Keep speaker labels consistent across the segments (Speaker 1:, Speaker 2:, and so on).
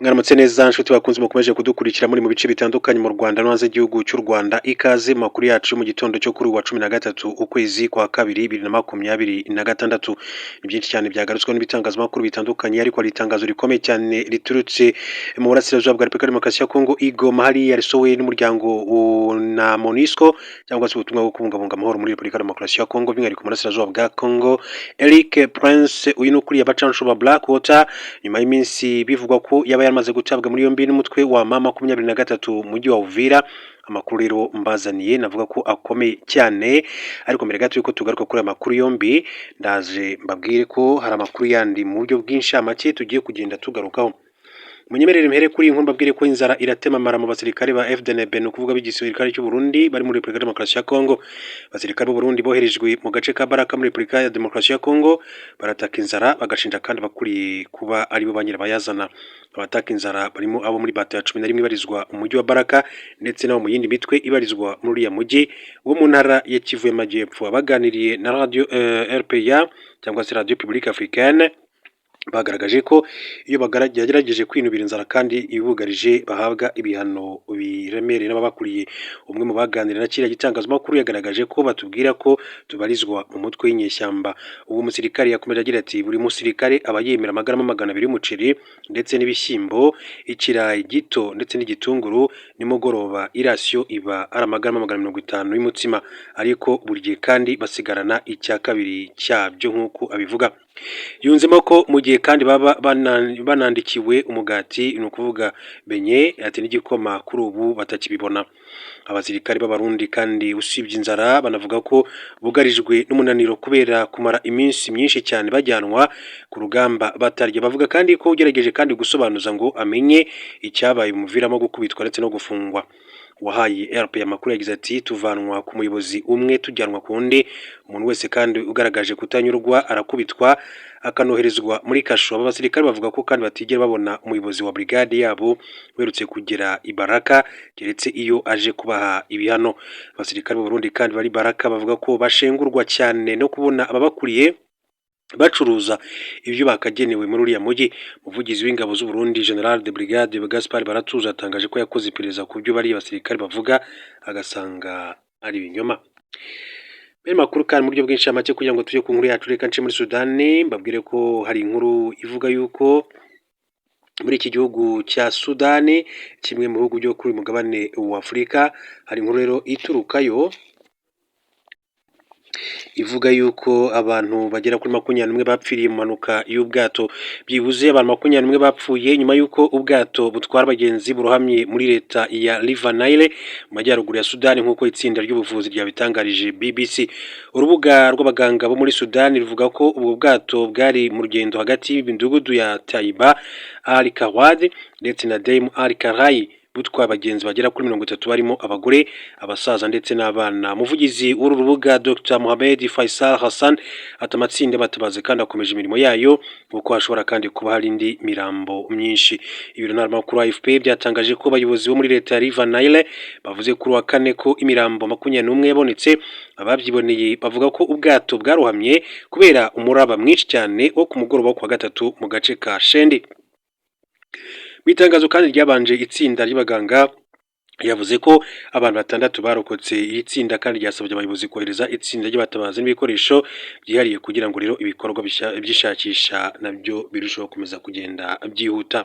Speaker 1: Mwaramutse neza nshuti bakunze mukomeje kudukurikira muri mu bice bitandukanye mu Rwanda no hanze y'igihugu cy'u Rwanda. Ikaze mu makuru yacu mu gitondo cyo kuri uwa 13 ukwezi kwa kabiri 2026. Ni byinshi cyane byagarutsweho n'ibitangazamakuru bitandukanye, ariko hari itangazo rikomeye cyane riturutse mu burasirazuba bwa Repubulika Demokarasi ya Kongo, i Goma hariya, risohowe n'umuryango na MONUSCO, cyangwa se ubutumwa bwo kubungabunga amahoro muri Repubulika Demokarasi ya Kongo, by'umwihariko mu burasirazuba bwa Kongo. Eric Prince, uyu ni ukuriye abacancuro ba Blackwater, nyuma y'iminsi bivugwa ko yaba yamaze gutabwa muri yombi n'umutwe wa M23 mu mujyi wa Uvira. Amakuru rero mbazaniye navuga ko akomeye cyane, ariko mbere gato yuko tugaruka kuri aya makuru yombi, ndaje mbabwire ko hari amakuru yandi mu buryo bwinshi make tugiye kugenda tugarukaho. Munyemerere mpere kuri iyi nkuru, mbabwire ko inzara iratemamara mu basirikare ba FDNB, ni ukuvuga b'igisirikare cy'u Burundi bari muri Repubulika Demokarasi ya Kongo. Abasirikare b'u Burundi boherejwe mu gace ka Baraka muri Repubulika ya Demokarasi ya Kongo barataka inzara, bagashinja kandi abakuriye kuba aribo ba nyirabayazana. Abataka inzara barimo abo muri bato ya 11 ibarizwa mu mujyi wa Baraka, ndetse n'abo mu yindi mitwe ibarizwa muri uriya mujyi wo mu ntara ya Kivu y'Amajyepfo. Abaganiriye na radio RPA, cyangwa se Radio Publique Africaine, bagaragaje ko iyo bagerageje kwinubira inzara kandi ibugarije, bahabwa ibihano biremereye n'ababakuriye. Umwe mu baganira na kiriya gitangazamakuru yagaragaje ko batubwira ko tubarizwa mu mutwe w'inyeshyamba. Uwo musirikare yakomeje agira ati: "Buri musirikare aba yemera amagarama 200 y'umuceri ndetse n'ibishyimbo, ikirayi gito ndetse n'igitunguru. Nimugoroba irasiyo iba ari amagarama 150 y'umutsima, ariko buri gihe kandi basigarana icya kabiri cyabyo," nk'uko abivuga. Yunzemo ko mu gihe kandi baba banandikiwe umugati, ni ukuvuga beignet, ati n'igikoma, kuri ubu batakibibona. Abasirikare b'Abarundi kandi usibye inzara, banavuga ko bugarijwe n'umunaniro kubera kumara iminsi myinshi cyane bajyanwa ku rugamba batarya. Bavuga kandi ko ugerageje kandi gusobanuza ngo amenye icyabaye bimuviramo gukubitwa ndetse no gufungwa. Uwahaye RPA amakuru yagize ati: "Tuvanwa ku muyobozi umwe tujyanwa ku wundi. Umuntu wese kandi ugaragaje kutanyurwa arakubitwa, akanoherezwa muri kasho." Aba basirikare bavuga ko kandi batigera babona umuyobozi wa brigade yabo uherutse kugera i Baraka, keretse iyo aje kubaha ibihano. Abasirikare b'u Burundi kandi bari Baraka bavuga ko bashengurwa cyane no kubona ababakuriye bacuruza ibyo bakagenewe muri uriya mujyi. Umuvugizi w'ingabo z'u Burundi, General de Brigade Gaspard Baratuza, yatangaje ko yakoze iperereza ku byo bariya basirikare bavuga, agasanga ari ibinyoma. Mbere makuru kandi mu buryo bwinshi make, kugira ngo tujye ku nkuru yacu, reka nce muri Sudani, mbabwire ko hari inkuru ivuga yuko muri iki gihugu cya Sudani, kimwe mu bihugu byo kuri uyu mugabane wa Afurika, hari inkuru rero iturukayo ivuga yuko abantu bagera kuri 21 bapfiriye mu mpanuka y'ubwato. Byibuze abantu 21 bapfuye nyuma y'uko ubwato butwara abagenzi burohamye muri leta ya River Nile mu majyaruguru ya Sudani, nk'uko itsinda ry'ubuvuzi ryabitangarije BBC. Urubuga rw'abaganga bo muri Sudani ruvuga ko ubwo bwato bwari mu rugendo hagati y'imidugudu ya Taiba Al Kawad ndetse na Deim Al Karai, butwaye abagenzi bagera kuri 30, barimo abagore, abasaza ndetse n'abana. Umuvugizi w'uru rubuga, Dr Mohamed Faisal Hassan, ati amatsinda y'abatabazi kandi akomeje imirimo yayo, kuko hashobora kandi kuba hari indi mirambo myinshi. Ibiro ntaramakuru AFP byatangaje ko abayobozi bo muri leta ya River Nile bavuze kuri wa kane ko imirambo 21 yabonetse. Ababyiboneye bavuga ko ubwato bwarohamye kubera umuraba mwinshi cyane wo ku mugoroba wo kuwa gatatu mu gace ka Shendi. Mu itangazo kandi ryabanje, itsinda ry'abaganga yavuze ko abantu batandatu barokotse. Iri tsinda kandi ryasabye abayobozi kohereza itsinda ry'abatabazi n'ibikoresho byihariye, kugira ngo rero ibikorwa by'ishakisha nabyo birusheho gukomeza kugenda byihuta.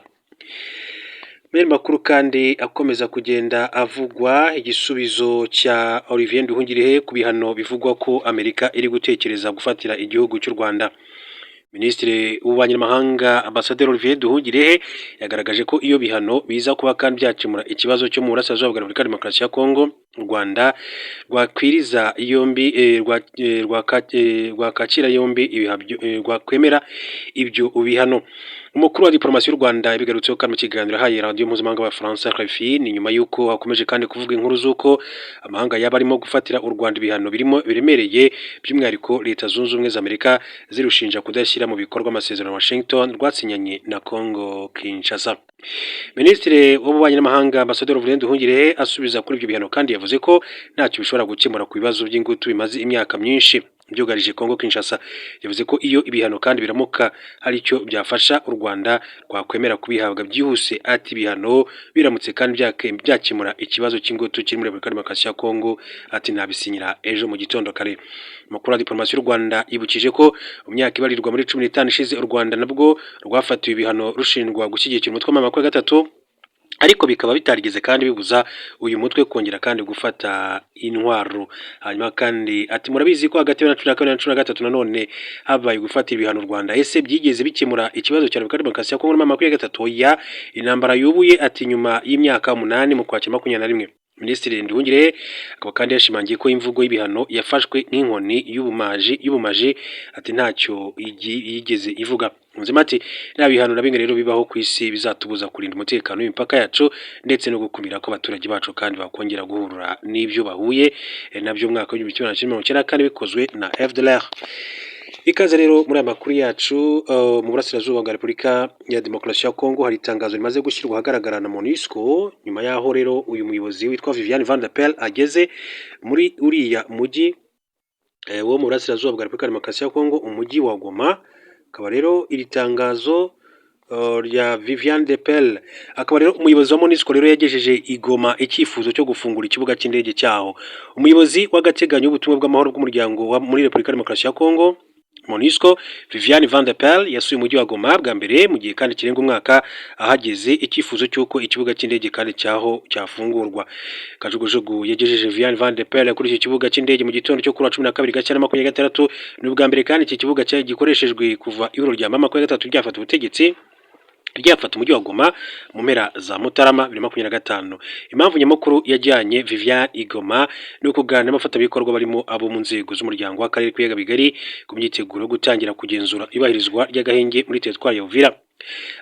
Speaker 1: Mu makuru kandi akomeza kugenda avugwa, igisubizo cya Olivier Nduhungirehe ku bihano bivugwa ko Amerika iri gutekereza gufatira igihugu cy'u Rwanda. Minisitiri w'Ububanyi n'Amahanga, Ambasaderi Olivier Nduhungirehe, yagaragaje ko iyo bihano biza kuba kandi byakemura ikibazo cyo mu burasirazuba bwa Repubulika Demokarasi ya Kongo, u Rwanda rwakwiriza yombi, rwakakira yombi, rwakwemera ibyo bihano. Umukuru wa diplomasi y'u Rwanda yabigarutseho kandi mu kiganiro yahaye radiyo mpuzamahanga y'Abafaransa RFI. Ni nyuma y'uko hakomeje kandi kuvuga inkuru z'uko amahanga yaba arimo gufatira u Rwanda ibihano birimo biremereye, by'umwihariko Leta Zunze Ubumwe za Amerika zirushinja kudashyira mu bikorwa amasezerano ya Washington rwasinyanye na Congo Kinshasa. Minisitiri w'Ububanyi n'Amahanga, Ambasaderi Olivier Nduhungirehe, asubiza kuri ibyo bihano kandi yavuze ko ntacyo bishobora gukemura ku bibazo by'ingutu bimaze imyaka myinshi. byugarije Congo Kinshasa. Yavuze ko iyo ibihano kandi biramuka hari icyo byafasha, u Rwanda rwakwemera kubihabwa byihuse. Ati ibihano biramutse kandi byakemura ikibazo cy'ingutu kiri muri Repubulika Demokarasi ya Congo, ati nabisinyira ejo mu gitondo kare. Amakuru ya diplomasi y'u Rwanda yibukije ko mu myaka ibarirwa muri 15 ishize, u Rwanda nabwo rwafatiwe ibihano rushinjwa gushyigikira umutwe wa 23, ariko bikaba bitarigeze kandi bibuza uyu mutwe kongera kandi gufata intwaro. Hanyuma kandi ati murabizi ko hagati ya 2012 na 2013 nanone habaye gufatira ibihano u Rwanda. Ese byigeze bikemura ikibazo cya Repubulika Demokarasi ya Kongo na 23? Ya intambara yubuye, ati nyuma y'imyaka 8 mu Kwakira 21. Minisitiri Nduhungirehe akaba kandi yashimangiye ko imvugo y'ibihano yafashwe nk'inkoni y'ubumaji, ati ntacyo yigeze ivuga. Muzima ati nta bihano na bimwe rero bibaho ku isi bizatubuza kurinda umutekano w'imipaka yacu ndetse no gukumira ko abaturage bacu kandi bakongera guhura n'ibyo bahuye nabyo mu mwaka w'1994 bikozwe na FDLR. Ikaze rero muri aya makuru yacu. Mu burasirazuba bwa Repubulika ya Demokarasi ya Kongo hari itangazo rimaze gushyirwa ahagaragara na MONUSCO, nyuma y'aho rero uyu muyobozi witwa Viviane Van der Pel ageze muri uriya mujyi wo mu burasirazuba bwa Repubulika ya Demokarasi ya Kongo, umujyi wa Goma. Akaba rero iri tangazo rya Viviane de Pel, akaba rero umuyobozi wa MONUSCO rero yagejeje i Goma icyifuzo cyo gufungura ikibuga cy'indege cyaho. Umuyobozi w'agateganyo w'ubutumwa bw'amahoro bw'umuryango muri Repubulika ya Demokarasi ya Kongo, MONUSCO, Viviane Van der Pel, yasuye umujyi wa Goma bwa mbere mu gihe kandi kirenga umwaka, ahageze icyifuzo cy'uko ikibuga cy'indege kandi cyaho cyafungurwa. Kajugujugu yagejeje Viviane Van der Pel kuri iki kibuga cy'indege mu gitondo cyo kuri wa 12 Gashyantare 26. Ni ubwa mbere kandi iki kibuga cyari gikoreshejwe kuva ihuriro rya 23 ryafata ubutegetsi, ryafata umujyi wa Goma mu mpera za Mutarama 2025. Impamvu nyamukuru yajyanye Viviane i Goma ni ukuganira n'abafatanyabikorwa barimo abo mu nzego z'umuryango w'akarere k'ibiyaga bigari ku myiteguro yo gutangira kugenzura iyubahirizwa ry'agahenge muri teritwari ya Uvira.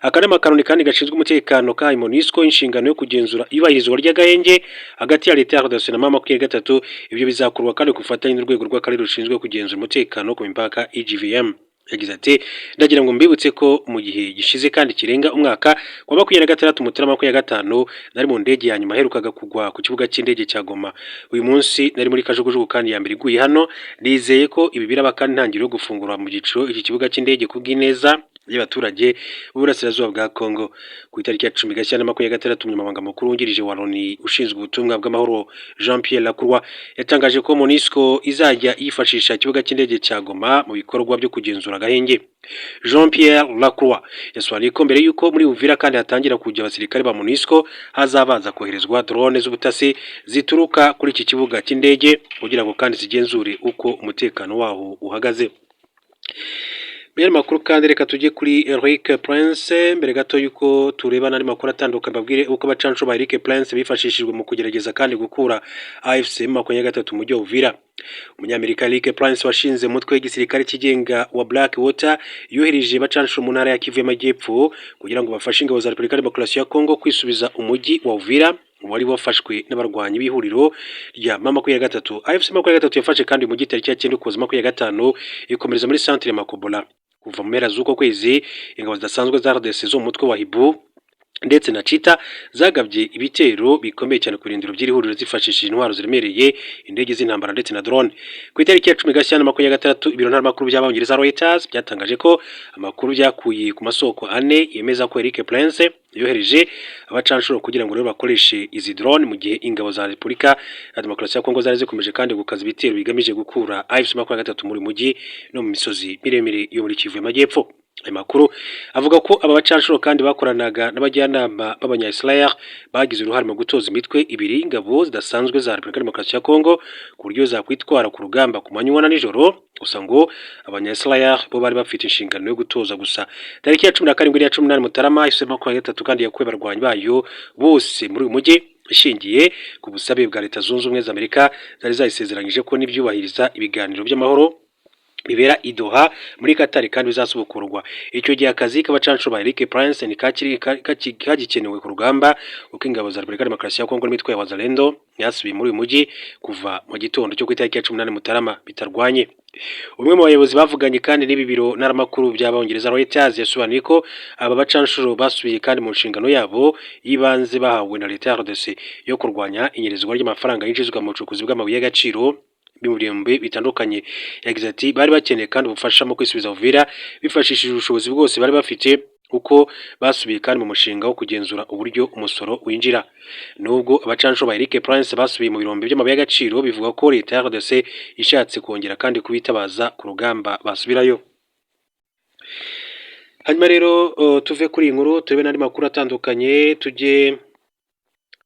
Speaker 1: Akanama ka Loni kandi gashinzwe umutekano kahaye MONUSCO inshingano yo kugenzura iyubahirizwa ry'agahenge hagati ya leta ya RDC na 23. Ibyo bizakorwa kandi ku bufatanye n'urwego rw'akarere rushinzwe kugenzura umutekano ku mipaka, EGVM. Yagize ati ndagira ngo mbibutse ko mu gihe gishize kandi kirenga umwaka, ku wa 26 Mutarama 25, nari mu ndege ya nyuma aherukaga kugwa ku kibuga cy'indege cya Goma. Uyu munsi nari muri kajugujugu kandi ya mbere iguye hano. Nizeye ko ibi biraba kandi intangiriro yo gufungura mu byiciro iki kibuga cy'indege kubw'ineza y'abaturage b'uburasirazuba bwa Congo. Ku itariki ya 10 Gashyantare 26, umunyamabanga mukuru wungirije wa Loni ushinzwe ubutumwa bw'amahoro, Jean Pierre Lacroix, yatangaje ko MONUSCO izajya yifashisha ikibuga cy'indege cya Goma mu bikorwa byo kugenzura agahenge. Jean Pierre Lacroix yasobanuye ko mbere y'uko muri Uvira kandi hatangira kujya abasirikare ba MONUSCO, hazabanza koherezwa drone z'ubutasi zituruka kuri iki kibuga cy'indege kugira ngo kandi zigenzure uko umutekano waho uhagaze. Mu yandi makuru kandi, reka tujye kuri Eric Prince. Mbere gato yuko tureba n'andi makuru atandukanye, babwire uko abacancuro ba Eric Prince bifashishijwe mu kugerageza kandi gukura AFC 23 mu mujyi wa Uvira. Umunyamerika Eric Prince washinze umutwe w'igisirikare kigenga wa Black Water yohereje abacancuro mu ntara ya Kivu y'Amajyepfo kugira ngo bafashe ingabo za Repubulika Demokarasi ya Kongo kwisubiza umujyi wa Uvira wari wafashwe n'abarwanyi b'ihuriro rya 23. AFC 23 yafashe kandi umujyi tariki ya 9 Ukuboza 25, ikomereza muri centre Makobola. Kuva mu mpera z'uko kwezi, ingabo zidasanzwe za RDC zo mu mutwe wa Hibu ndetse na Cheetah zagabye ibitero bikomeye cyane ku birindiro by'iri huriro zifashishije intwaro ziremereye, indege z'intambara ndetse na drone. Ku itariki ya 10 Gashyantare 26, ibiro ntaramakuru by'Abongereza Reuters byatangaje ko amakuru byakuye ku masoko ane yemeza ko Eric Prince yohereje abacanshuro kugira ngo rero bakoreshe izi drone mu gihe ingabo za Repubulika ya Demokarasi ya Kongo zari zikomeje kandi gukaza ibitero bigamije gukura AFC 23 muri mujyi no mu misozi miremire yo muri Kivu y'Amajyepfo. Ayo makuru avuga ko aba bacanshuro kandi bakoranaga n'abajyanama b'abanya-Israel bagize uruhare mu gutoza imitwe ibiri y'ingabo zidasanzwe za Repubulika Demokarasi ya Kongo ku buryo zakwitwara ku rugamba ku manywa na nijoro. Gusa ngo abanya-Israel bo bari bafite inshingano yo gutoza gusa. Tariki ya 17 n'iya 18 Mutarama, AFC 23 kandi yakuye abarwanyi bayo bose muri uyu mujyi, ishingiye ku busabe bwa Leta Zunze Ubumwe za Amerika zari zayisezeranyije ko nibyubahiriza ibiganiro by'amahoro bibera i Doha muri Qatar kandi bizasubukurwa. Icyo gihe akazi k'abacanshuro ba Eric Prince ntikakiri kagikenewe ku rugamba, kuko ingabo za Repubulika Demokarasi ya Kongo n'imitwe ya Wazalendo yasubiye muri uyu mujyi kuva mu gitondo cyo ku itariki ya 18 Mutarama bitarwanye. Umwe mu bayobozi bavuganye kandi n'ibi biro ntaramakuru by'Abongereza Reuters yasobanuye ko aba bacanshuro basubiye kandi mu nshingano yabo y'ibanze bahawe na leta ya RDC yo kurwanya inyerezwa ry'amafaranga yinjizwa mu bucukuzi bw'amabuye y'agaciro. mu birombe bitandukanye. Yagize ati: "Bari bakeneye kandi ubufasha mu kwisubiza Uvira bifashishije ubushobozi bwose bari bafite, kuko basubiye kandi mu mushinga wo kugenzura uburyo umusoro winjira." Nubwo abacanshuro ba Erik Prince basubiye mu birombe by'amabuye y'agaciro, bivuga ko leta ya RDC ishatse kongera kandi kubitabaza ku rugamba basubirayo. Hanyuma rero tuve kuri iyi nkuru, turebe n'andi makuru atandukanye, tujye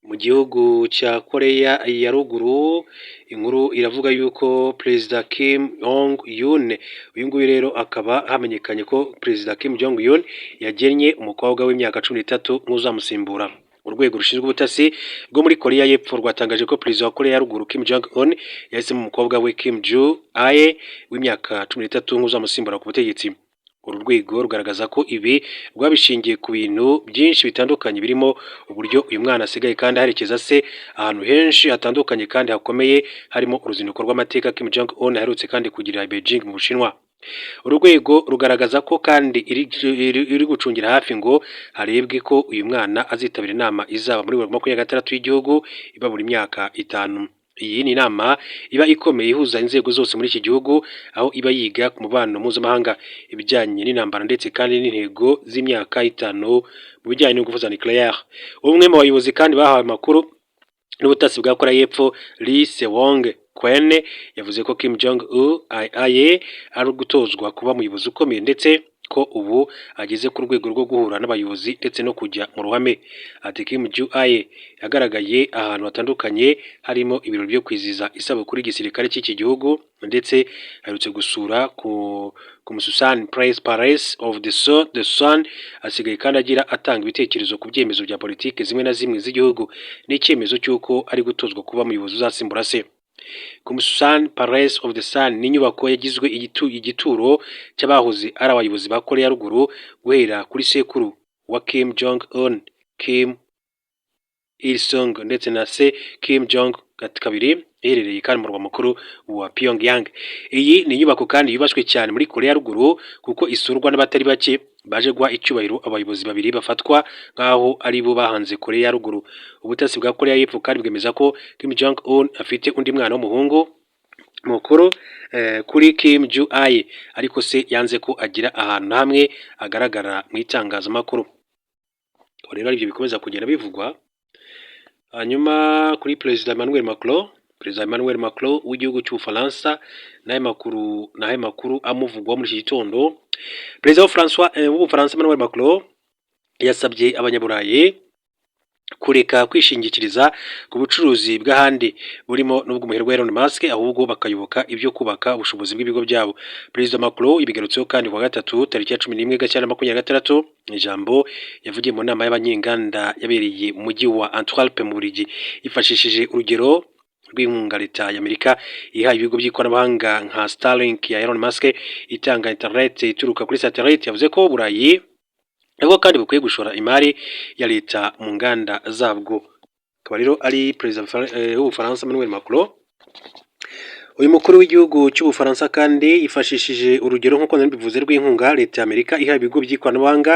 Speaker 1: mu gihugu cya Koreya ya Ruguru. Inkuru iravuga yuko Perezida Kim Jong Un, uyu nguyu rero akaba hamenyekanye ko Perezida Kim Jong Un yagennye umukobwa w'imyaka 13 nk'uzamusimbura. Urwego rushinzwe ubutasi rwo muri Koreya y'Epfo rwatangaje ko Perezida wa Koreya ya Ruguru Kim Jong Un yahisemo umukobwa we Kim Ju Ae w'imyaka 13 nk'uzamusimbura ku butegetsi. Uru rwego rugaragaza ko ibi rwabishingiye ku bintu byinshi bitandukanye, birimo uburyo uyu mwana asigaye kandi aherekeza se ahantu henshi hatandukanye kandi hakomeye, harimo uruzinduko rw'amateka Kim Jong Un aherutse kandi kugirira i Beijing mu Bushinwa. Uru rwego rugaragaza ko kandi iri gucungira hafi ngo harebwe ko uyu mwana azitabira inama izaba muri 2026 y'igihugu iba buri myaka 5. Iyi ni inama iba ikomeye ihuza inzego zose muri iki gihugu, aho iba yiga ku mubano mpuzamahanga, ibijyanye n'intambara ndetse kandi n'intego z'imyaka 5 mu bijyanye n'ingufu za nucléaire. Umwe mu bayobozi kandi bahawe amakuru n'ubutasi bwa Korea y'Epfo, Ri Sewong Kwen, yavuze ko Kim Jong Un Ae ari gutozwa kuba umuyobozi ukomeye, ndetse ko ubu ageze ku rwego rwo guhura n'abayobozi ndetse no kujya mu ruhame. Ati: "Kim Ju Ae yagaragaye ahantu hatandukanye, harimo ibirori byo kwizihiza isabukuru y'igisirikare cy'iki gihugu, ndetse aherutse gusura ku Kumsusan Palace of the Sun. Asigaye kandi agira atanga ibitekerezo ku byemezo bya politiki zimwe na zimwe z'igihugu n'icyemezo cy'uko ari gutozwa kuba umuyobozi uzasimbura se." Kumsusan Palace of the Sun ni inyubako yagizwe igituro cy'abahoze ari abayobozi ba Korea ya Ruguru, guhera kuri sekuru wa Kim Jong Un, Kim Il Sung, ndetse na se Kim Jong II, iherereye kandi mu murwa mukuru wa Pyongyang. Iyi ni inyubako kandi yubashywe cyane muri Korea ya Ruguru, kuko isurwa n'abatari bake baje guha icyubahiro abayobozi babiri bafatwa nk'aho ari bo bahanze Korea ya Ruguru. Ubutasi bwa Korea y'Epfo kandi bwemeza ko Kim Jong Un afite undi mwana w'umuhungu mukuru kuri Kim Ju Ae, ariko se yanze ko agira ahantu hamwe agaragara mu itangazamakuru. Rero aribyo bikomeza kugenda bivugwa. Hanyuma kuri Perezida Emmanuel Macron, Perezida Emmanuel Macron w'igihugu cy'Ubufaransa, n'ayo makuru amuvugwaho muri iki gitondo. Perezida w'Ubufaransa Emmanuel Macron yasabye Abanyaburayi kureka kwishingikiriza ku bucuruzi bw'ahandi, burimo n'ubw'umuherwe Elon Musk, ahubwo bakayoboka ibyo kubaka ubushobozi bw'ibigo byabo. Perezida Macron ibigarutseho kandi kuwa gatatu tariki ya 11 Gashyantare 2026, ijambo yavugiye mu nama y'abanyenganda yabereye mu mujyi wa Antwerp mu Bubiligi, yifashishije urugero rw'inkunga leta y'Amerika iha ibigo by'ikoranabuhanga nka Starlink ya Elon Musk itanga internet ituruka kuri satellite. Yavuze ko Uburayi nabwo kandi bukwiye gushora imari ya leta mu nganda zabwo. Akaba rero ari Perezida w'Ubufaransa Emmanuel Macron. Uyu mukuru w'igihugu cy'Ubufaransa kandi yifashishije urugero, nk'uko nabivuze, rw'inkunga leta y'Amerika iha ibigo by'ikoranabuhanga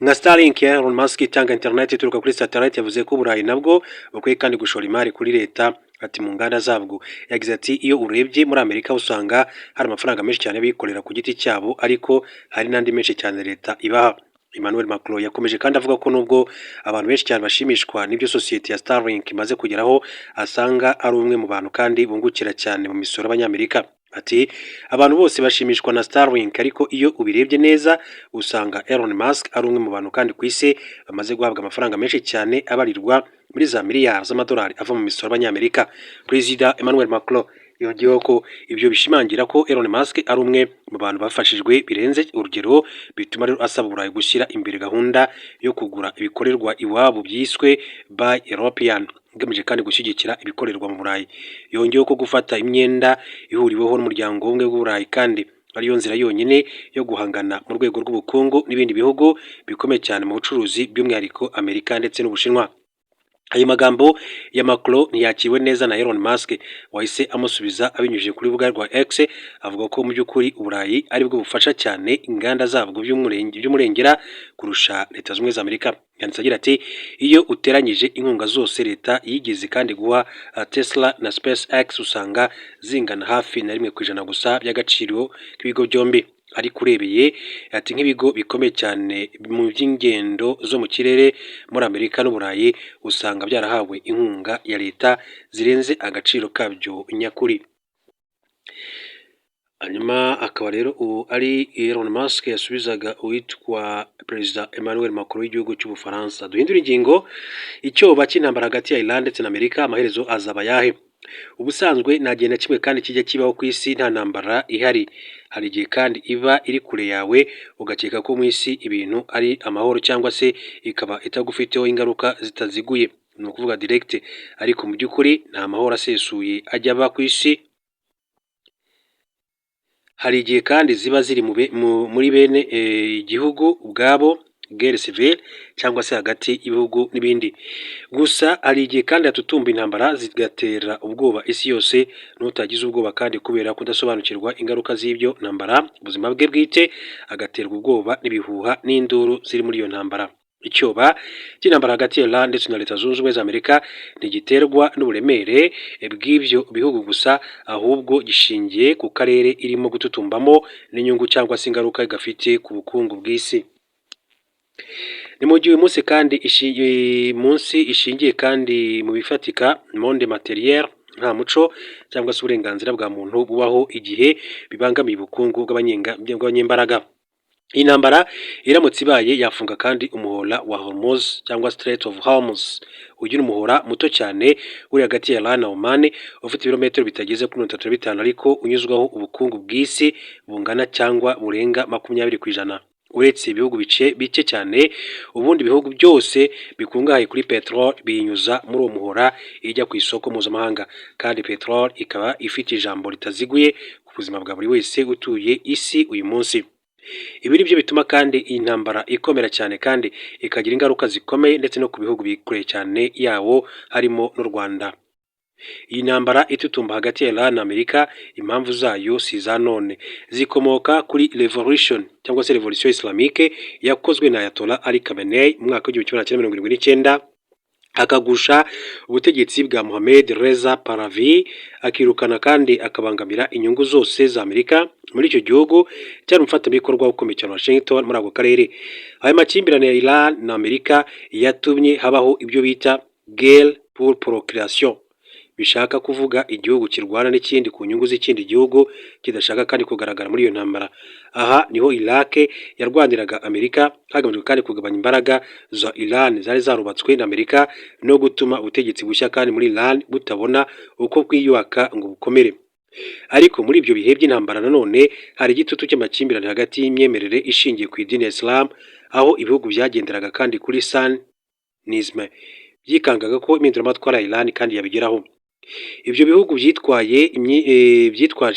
Speaker 1: nka Starlink ya Elon Musk itanga internet ituruka kuri satellite. Yavuze ko Uburayi nabwo bukwiye kandi gushora imari kuri leta, ati mu nganda zabwo. Yagize ati: "Iyo urebye muri Amerika usanga hari amafaranga menshi cyane bikorera ku giti cyabo, ariko hari n'andi menshi cyane leta ibaha." Emmanuel Macron yakomeje kandi avuga ko nubwo abantu benshi cyane bashimishwa n'ibyo sosiyete ya Starlink imaze kugeraho, asanga ari umwe mu bantu kandi bungukira cyane mu misoro y'Abanyamerika. Ati: "Abantu bose bashimishwa na Starlink, ariko iyo ubirebye neza usanga Elon Musk ari umwe mu bantu kandi ku isi bamaze guhabwa amafaranga menshi cyane abarirwa muri za miliyari z'amadolari ava mu misoro y'Abanyamerika." Perezida Emmanuel Macron yongeyeho ko ibyo bishimangira ko Elon Musk ari umwe mu bantu bafashijwe birenze urugero, bituma rero asaba Uburayi gushyira imbere gahunda yo kugura ibikorerwa iwabo byiswe Buy European, igamije kandi gushyigikira ibikorerwa mu Burayi. Yongeyeho ko gufata imyenda ihuriweho n'umuryango w'ubumwe bw'Uburayi kandi ariyo nzira yonyine yo guhangana mu rwego rw'ubukungu n'ibindi bihugu bikomeye cyane mu bucuruzi, by'umwihariko Amerika ndetse n'Ubushinwa. Ayo magambo ya Macron ntiyakiriwe neza na Elon Musk, wahise amusubiza abinyujije kuri rubuga rwa X, avuga ko mu by'ukuri Uburayi aribwo bufasha cyane inganda zabwo by'umurengera kurusha Leta Zunze Ubumwe za Amerika. Yanditse agira ati: "Iyo uteranyije inkunga zose leta yigeze kandi guha Tesla na SpaceX, usanga zingana hafi na 1% gusa by'agaciro k'ibigo byombi. Ariko urebeye," ati, "nk'ibigo bikomeye cyane mu by'ingendo zo mu kirere muri Amerika n'Uburayi, usanga byarahawe inkunga ya leta zirenze agaciro kabyo nyakuri." Hanyuma akaba rero ubu ari Elon Musk yasubizaga uwitwa Perezida Emmanuel Macron w'igihugu cy'Ubufaransa. Duhindure ingingo. Icyoba cy'intambara hagati ya Iran ndetse na Amerika, amaherezo azaba ayahe? Ubusanzwe nta gihe na kimwe kandi kijya kibaho ku isi nta ntambara ihari. Hari igihe kandi iba iri kure yawe, ugakeka ko mu isi ibintu ari amahoro, cyangwa se ikaba itagufiteho ingaruka zitaziguye, ni ukuvuga direct, ariko mu by'ukuri nta mahoro asesuye ajya aba ku isi. Hari igihe kandi ziba ziri muri bene igihugu ubwabo, guerre civile, cyangwa se hagati y'ibihugu n'ibindi. Gusa hari igihe kandi hatutumba intambara zigatera ubwoba isi yose, n'utagize ubwoba kandi kubera kudasobanukirwa ingaruka z'ibyo ntambara, ubuzima bwe bwite, agaterwa ubwoba n'ibihuha n'induru ziri muri iyo ntambara. Icyoba cy'intambara hagati ya Iran ndetse na Leta Zunze Ubumwe za Amerika ntigiterwa n'uburemere bw'ibyo bihugu gusa, ahubwo gishingiye ku karere irimo gututumbamo n'inyungu cyangwa se ingaruka gafite ku bukungu bw'isi. Ni mu gihe uyu munsi kandi munsi ishingiye kandi mu bifatika, monde matériel, nta muco cyangwa se uburenganzira bwa muntu bubaho igihe bibangamiye ubukungu bw'abanyembaraga. Iyi ntambara iramutse ibaye yafunga kandi umuhora wa Hormuz cyangwa Strait of Hormuz. Uyu ni umuhora muto cyane uri hagati ya Iran na Oman, ufite ibirometero bitageze kuri 35, ariko unyuzwaho ubukungu bw'isi bungana cyangwa burenga 20%. Uretse ibihugu bice bike cyane, ubundi bihugu byose bikungahaye kuri peteroli biyinyuza muri uwo muhora ijya ku isoko mpuzamahanga, kandi peteroli ikaba ifite ijambo ritaziguye ku buzima bwa buri wese utuye isi uyu munsi. Ibi ni byo bituma kandi iyi ntambara ikomera cyane kandi ikagira ingaruka zikomeye ndetse no ku bihugu biri kure cyane yawo, harimo n'u Rwanda. Iyi ntambara itutumba hagati ya Iran na Amerika, impamvu zayo si iza none, zikomoka kuri revolution cyangwa se revolution islamique yakozwe na Ayatollah Ali Khamenei mu mwaka w'1979, akagusha ubutegetsi bwa Mohammad Reza Pahlavi, akirukana kandi akabangamira inyungu zose za Amerika muri icyo gihugu cyari umufatanyabikorwa ukomeye cyane Washington muri ako karere. Ayo makimbirane ya Iran na Amerika yatumye habaho ibyo bita guerre pour procuration, bishaka kuvuga igihugu kirwana n'ikindi ku nyungu z'ikindi gihugu kidashaka kandi kugaragara muri iyo ntambara. Aha niho Iraq yarwaniraga Amerika, hagamijwe kandi kugabanya imbaraga za Iran zari zarubatswe na Amerika no gutuma ubutegetsi bushya kandi muri Iran butabona uko bwiyubaka ngo bukomere. Ariko muri ibyo bihe by'intambara nanone hari igitutu cy'amakimbirane hagati y'imyemerere ishingiye ku idini ya Islam, aho ibihugu byagenderaga kandi kuri Sunnisme byikangaga ko impinduramatwara ya Iran kandi yabigeraho. Ibyo bihugu byitwaje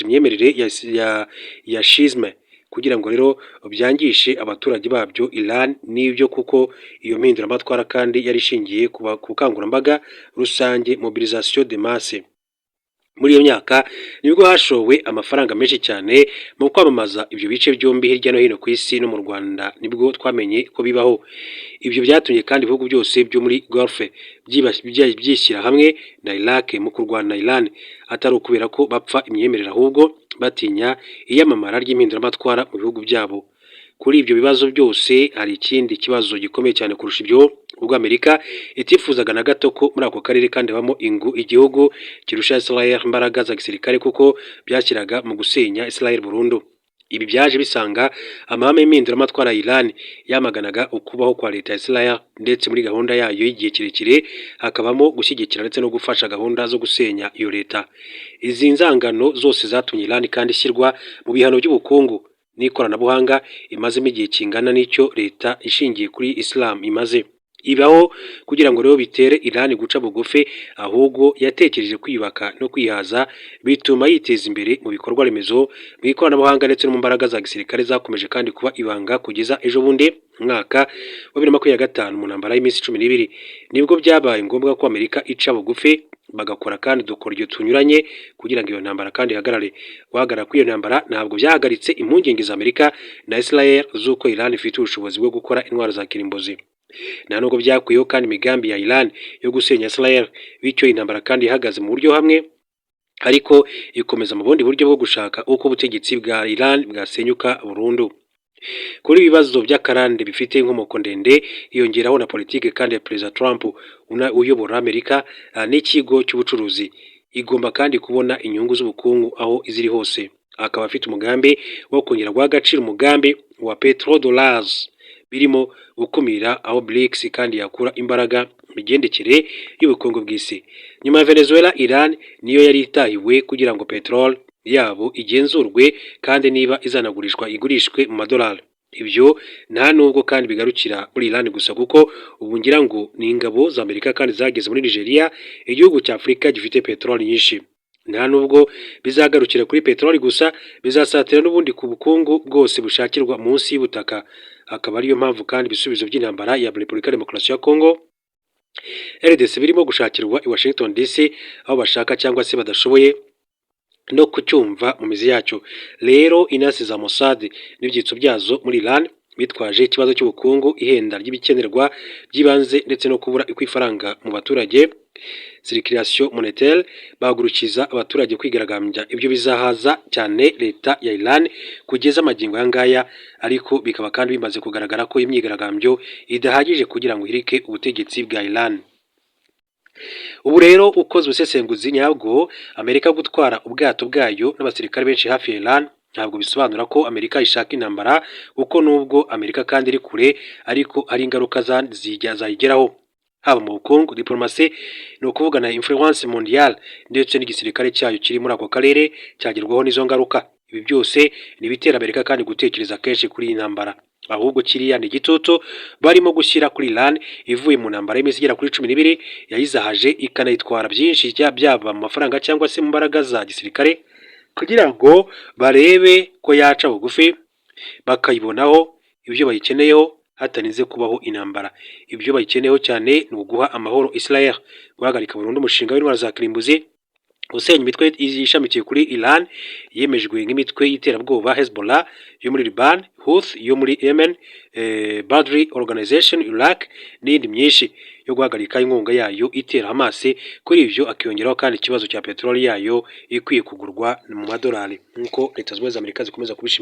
Speaker 1: imyemerere ya Shiisme kugira ngo rero byangishe abaturage babyo Iran n'ibyo, kuko iyo mpinduramatwara kandi yari ishingiye ku bukangurambaga rusange, mobilisation de masse. Muri iyo myaka nibwo hashowe amafaranga menshi cyane mu kwamamaza ibyo bice byombi hirya no hino ku isi, no mu Rwanda nibwo twamenye ko bibaho. Ibyo byatumye kandi ibihugu byose byo muri Gulf byishyira hamwe na Iraq mu kurwana Iran, atari ukubera ko bapfa imyemerere, ahubwo batinya iyamamara ry'impinduramatwara mu bihugu byabo. Kuri ibyo bibazo byose hari ikindi kibazo gikomeye cyane kurusha ibyo, ubwo Amerika itifuzaga na gato ko muri ako karere kandi habamo igihugu kirusha Israel imbaraga za gisirikare, kuko byashyiraga mu gusenya Israel burundu. Ibi byaje bisanga amahame y'impinduramatwara ya Iran yamaganaga ukubaho kwa leta ya Israel, ndetse muri gahunda yayo y'igihe kirekire hakabamo gushyigikira ndetse no gufasha gahunda zo gusenya iyo leta. Izi nzangano zose zatumye Iran kandi ishyirwa mu bihano by'ubukungu n'ikoranabuhanga imazemo igihe kingana n'icyo leta ishingiye kuri Islam imaze ibaho. Kugira ngo rero bitere Iran guca bugufi, ahubwo yatekereje kwiyubaka no kwihaza, bituma yiteza imbere mu bikorwa remezo, mu ikoranabuhanga ndetse no mu mbaraga za gisirikare zakomeje kandi kuba ibanga kugeza ejo bundi mu mwaka wa 2025. Mu ntambara y'iminsi 12 nibwo byabaye ngombwa ko Amerika ica bugufi, bagakora kandi udukoryo tunyuranye kugira ngo iyo ntambara kandi ihagarare. Guhagarara kw'iyo ntambara ntabwo byahagaritse impungenge za Amerika na Israel z'uko Iran ifite ubushobozi bwo gukora intwaro za kirimbuzi. Nta nubwo byakuyeho kandi imigambi ya Iran yo gusenya Israel. Bityo intambara kandi ihagaze mu buryo hamwe, ariko ikomeza mu bundi buryo bwo gushaka uko ubutegetsi bwa Iran bwasenyuka burundu. Kuri ibi bibazo by'akarande bifite inkomoko ndende hiyongeraho na politiki kandi ya Perezida Trump uyobora Amerika n'ikigo cy'ubucuruzi. Igomba kandi kubona inyungu z'ubukungu aho ziri hose, akaba afite umugambi wo kongera guha agaciro umugambi wa petrodollars, birimo gukumira aho BRICS kandi yakura imbaraga mu migendekere y'ubukungu bw'isi. Nyuma ya Venezuela, Iran niyo yari itahiwe kugira ngo petrol yabo igenzurwe, kandi niba izanagurishwa igurishwe mu madolari. Ibyo nta nubwo kandi bigarukira muri Iran gusa, kuko ubu ngira ngo ni ingabo za Amerika kandi zageze muri Nigeria, igihugu cya Afurika gifite peteroli nyinshi. Nta nubwo bizagarukira kuri peteroli gusa, bizasatira n'ubundi ku bukungu bwose bushakirwa munsi y'ubutaka. Akaba ariyo mpamvu kandi ibisubizo by'intambara ya Repubulika ya Demokarasi ya Congo, RDC, birimo gushakirwa i Washington DC, aho bashaka cyangwa se badashoboye no kucyumva mu mizi yacyo. Rero intasi za Mossad n'ibyitso byazo muri Iran bitwaje ikibazo cy'ubukungu, ihenda ry'ibikenerwa by'ibanze ndetse no kubura kw'ifaranga mu baturage, circulation monétaire, bahagurukiza abaturage kwigaragambya. Ibyo bizahaza cyane leta ya Iran kugeza amagingo aya ngaya, ariko bikaba kandi bimaze kugaragara ko imyigaragambyo idahagije kugira ngo ihirike ubutegetsi bwa Iran. Ubu rero ukoze ubusesenguzi nyabwo, Amerika gutwara ubwato bwayo n'abasirikare benshi hafi ya Iran ntabwo bisobanura ko Amerika ishaka intambara, kuko nubwo Amerika kandi iri kure, ariko hari ingaruka zayigeraho, haba mu bukungu, diplomasi, ni ukuvuga na influence mondiale, ndetse n'igisirikare cyayo kiri muri ako karere cyagerwaho n'izo ngaruka. Ibi byose ni ibitera Amerika kandi gutekereza kenshi kuri iyi ntambara. Ahubwo kiriya ni igitutu barimo gushyira kuri Iran ivuye mu ntambara y'iminsi igera kuri 12 yayizahaje, ikanayitwara byinshi, byaba mu mafaranga cyangwa se mu mbaraga za gisirikare, kugira ngo barebe ko yaca bugufi bakayibonaho ibyo bayikeneyeho hatarinze kubaho intambara. Ibyo bayikeneyeho cyane ni uguha amahoro Israel, guhagarika burundu umushinga w'intwaro za kirimbuzi, gusenya imitwe ishamikiye kuri Iran yemejwe nk'imitwe y'iterabwoba, Hezbollah yo muri Liban, Houthi yo muri Yemen, Badr Organization Iraq n'iyindi myinshi, yo guhagarika inkunga yayo itera Hamas. Kuri ibyo akiyongeraho kandi ikibazo cya peteroli yayo ikwiye kugurwa mu madolari, nk'uko Leta Zunze Ubumwe za Amerika zikomeza kubishimangira.